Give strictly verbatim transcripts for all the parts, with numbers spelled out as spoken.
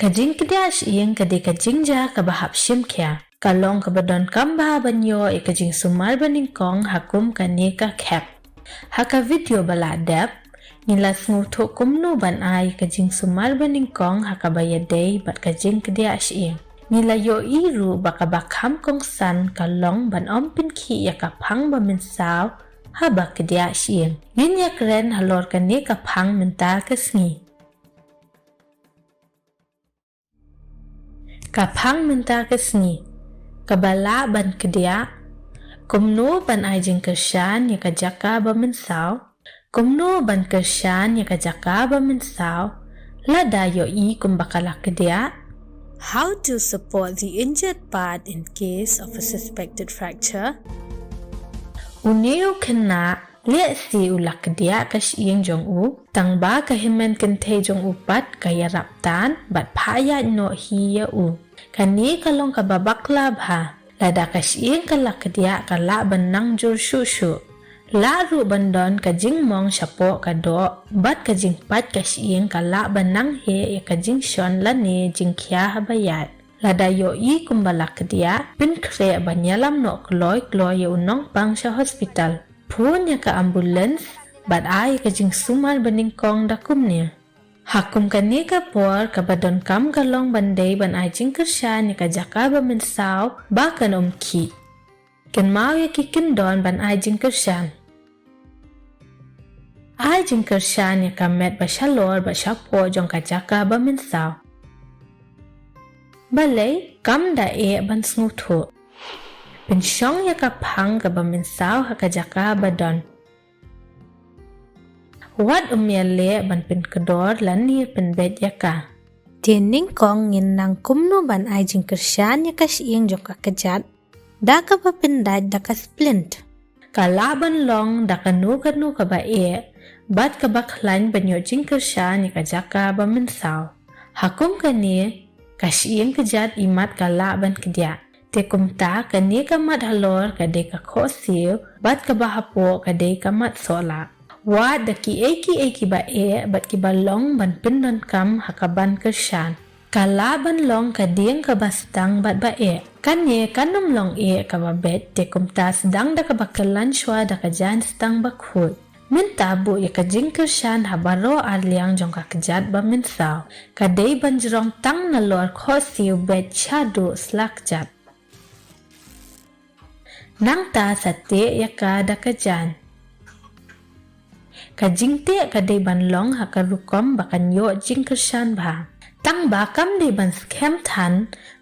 Ka jingkdiah shyieng ka dei ka jingjia kaba hap shim khia. Ka long kaba donkam bha ban ïoh ïa ka jingsumar banyngkong ha kum kane ka khep. Ha ka video ba la dep, ngi la sngewthuh kumno ban ai ïa ka jingsumar banyngkong ha kaba ïadei bad ka jingkdiah shyieng. Ngi la ïohi ruh ba kaba kham kongsan ka long ban ym pynkhih ïa ka phang ba mynsaw haba kdiah shyieng. Ngin ïakren halor kane ka phang mynta ka sngi. Ka phang mynta ka sngi, kaba lah ban kdiah. Kumno ban ai jingkyrshan ïa ka jaka ba mynsaw? Kumno ban kyrshan ïa ka jaka ba mynsaw lada ïohi kumba ka la kdiah? How to support the injured part in case of a suspected fracture? Une u khynnah lehse u la kdiah ka shyieng jong u, tangba ka hynmen kynthei jong u pat ka ïarap tan bad phah ïaid noh hi ïa u. Kane ka long kaba bakla bha. Lada ka shyieng ka la kdiah ka lah ban nang jur shuh shuh. Lah ruh ban don ka jingmong shapoh ka doh bad ka jingpait ka shyieng ka lah ban nang heh ïa ka jingshon lane jingkhia haba ïaid. Lada ïohi kumba la kdiah, pynkhreh ban ïalam noh kloi kloi ïa u nongpang sha hospital. Phone ïa ka ambulance bad ai ka jingsumar banyngkong da kumne. Ha kum kane ka por kaba donkam ka long ban dei ban ai jingkyrshan ïa ka jaka ba mynsaw ba kan ym khih. Kynmaw ïa ki kyndon ban ai jingkyrshan. Ai jingkyrshan ïa ka met ba shalor bad shapoh jong ka jaka ba mynsaw. Balei? Kam da eh ban sngewthuh. Pynshong ïa ka phang kaba mynsaw ha ka jaka ba don. Wat ym ïaleh ban pynkdor lane pynbeit ïa ka. Te nyngkong ngin nang kumno ban ai jingkyrshan ïa ka shyieng jong ka kjat da kaba pyndait da ka splint. Ka lah ban long da kano kano kaba eh bad kaba khlaiñ ban ïoh jingkyrshan ïa ka jaka ba mynsaw. Ha kum kane, ka shyieng kjat imat ka lah ban kdiah. Te kumta kane ka mat halor ka dei ka khohsiew bad kaba hapoh ka dei ka mat sohlah. Wad da kiei kiei kiba eh bad kiba long ban pyndonkam ha ka ban kyrshan. Ka lah ban long ka dieng kaba sdang bad ba eh. Kane kan ym long eh kaba beit, te kumta sdang da kaba kyllaiñ shuwa da ka jaiñ sdang bakhuid. Mynta buh ïa ka jingkyrshan ha baroh ar liang jong ka kjat ba mynsaw. Ka dei ban jrong tang nalor khohsiew beit shaduh sla kjat. Nangta sa teh ïa ka da ka jaiñ. Ka jingteh ka dei ban long ha ka rukom ba kan ïoh jingkyrshan bha. Tangba kam dei ban skhem than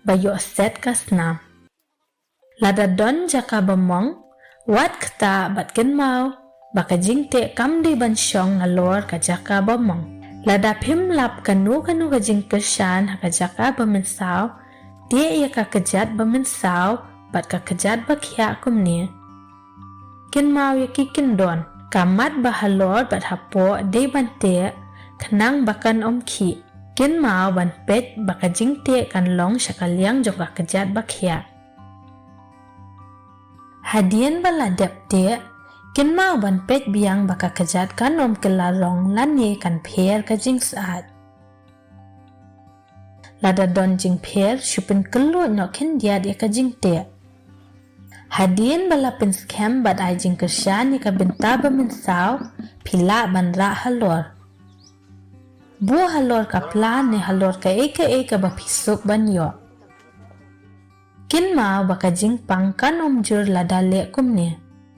ba ïoh set ka snam. Lada don jaka ba mong, wat ktah bad kynmaw ba ka jingteh kam dei ban shong halor ka jaka ba mong. Lada phim lap kano kano ka jingkyrshan ha ka jaka ba mynsaw, teh ïa ka kjat ba mynsaw bad ka kjat ba khiah kumne. Kynmaw ïa ki kyndon, ka mat ba halor bad hapoh dei ban teh khnang ba kan ym khih. Kynmaw ban peit ba ka jingteh kan long sha ka liang jong ka kjat ba khiah. Hadien ba la dep teh, kynmaw ban peit biang ba ka kjat kan ym kylla rong lane kan pher ka jingsat. Lada don jingpher, shu pynkylluid noh khyndiat ïa ka jingteh. Hadien ba la pynskhem bad ai jingkyrshan ïa ka bynta ba mynsaw, phi lah ban rah halor. Buh halor ka pla ne halor kaei kaei kaba phi suk ban ïoh. Kynmaw ba ka jingpang kan ym jur lada leh kumne.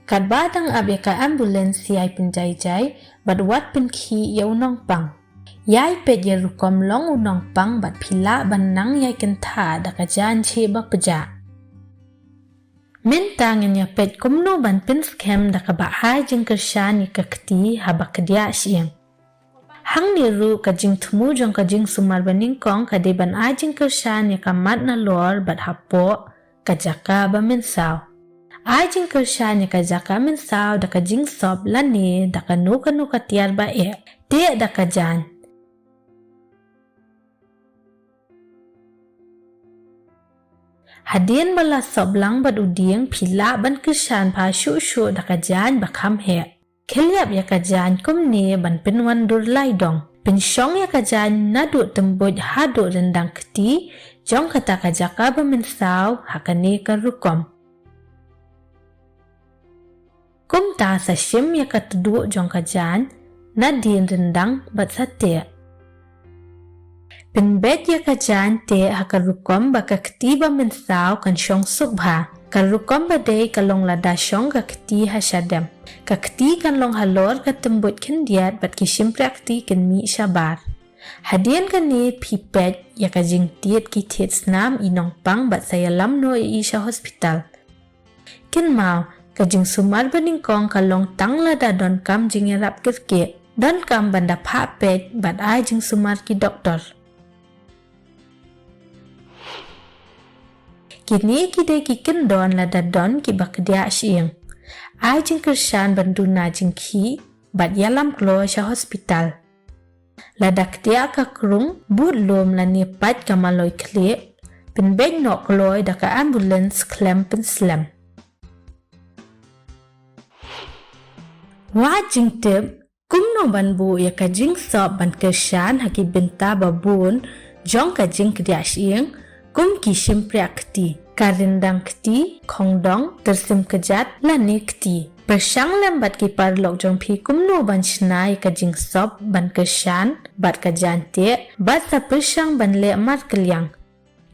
Katba dang ap ïa ka ambulance, ïai pynjai jai bad wat pynkhih ïa u nongpang. Ïai peit ïa rukom long u nongpang bad phi lah ban nang ïai kyntha da ka jaiñ jhieh ba pjah. Mynta ngin ïa peit kumno ban pynskhem da kaba ai jingkyrshan ïa ka kti haba kdiah shyieng. Hangne ruh ka jingthmu jong ka jingsumar banyngkong ka dei ban ai jingkyrshan ïa ka mat nalor bad hapoh ka jaka ba mynsaw. Ai jingkyrshan ïa ka jaka mynsaw da ka jingsop lane da kano kano ka tiar ba eh. Teh da ka jaiñ. Hadien ba la sop lang bad u dieng, phi lah ban kyrshan bha shuh shuh da ka jaiñ ba kham heh. Khylliap ïa ka jaiñ kumne ban pynwandur lai dong. Pynshong ïa ka jaiñ naduh tymbuid haduh ryndang kti jong kata ka jaka ba mynsaw ha kane ka rukom. Kumta sa shim ïa ka tduh jong ka jaiñ nadien ryndang bad sa teh. Pynbeit ïa ka jaiñ teh ha ka rukom ba ka kti ba mynsaw kan shong suk bha. Ka rukom ba dei ka long lada shong ka kti ha shadem. Ka kti kan long halor ka tymbuid khyndiat bad ki shympriah kti kin mih shabar. Hadien kane phi peit ïa ka jingtied ki thied snam i nongpang bad sa ïalam noh ïa i sha hospital. Kynmaw, ka jingsumar banyngkong ka long tang lada donkam jingïarap kyrkieh. Donkam ban da phah peit bad ai jingsumar ki doktor. Kine ki dei ki kyndon lada don kiba kdiah shyieng. Ai jingkyrshan ban duna jingkhih bad ïalam kloi sha hospital. Lada kdiah ka krung, bud lum lane pait ka maloi khlieh, pynbeit noh kloi da ka ambulance khlem pynslem. Wad jingtip kumno ban buh ïa ka jingsop ban kyrshan ha ki bynta ba bun jong ka jingkdiah shyieng, kum ki shympriah kti, ka ryndang kti, khongdong, tyrsim kjat lane kti. Pyrshang lem bad ki paralok jong phi kumno ban shna ïa ka jingsop ban kyrshan bad ka jaiñ teh, bad sa pyrshang ban leh markylliang.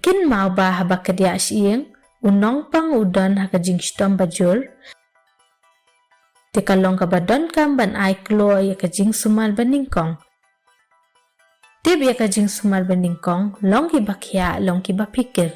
Kynmaw ba haba kdiah shyieng, u nongpang u don ha ka jingshitom bajur. Te ka long kaba donkam ban ai kloi ïa ka jingsumar banyngkong. Tip ïa ka jingsumar banyngkong, long kiba khiah, long kiba phikir.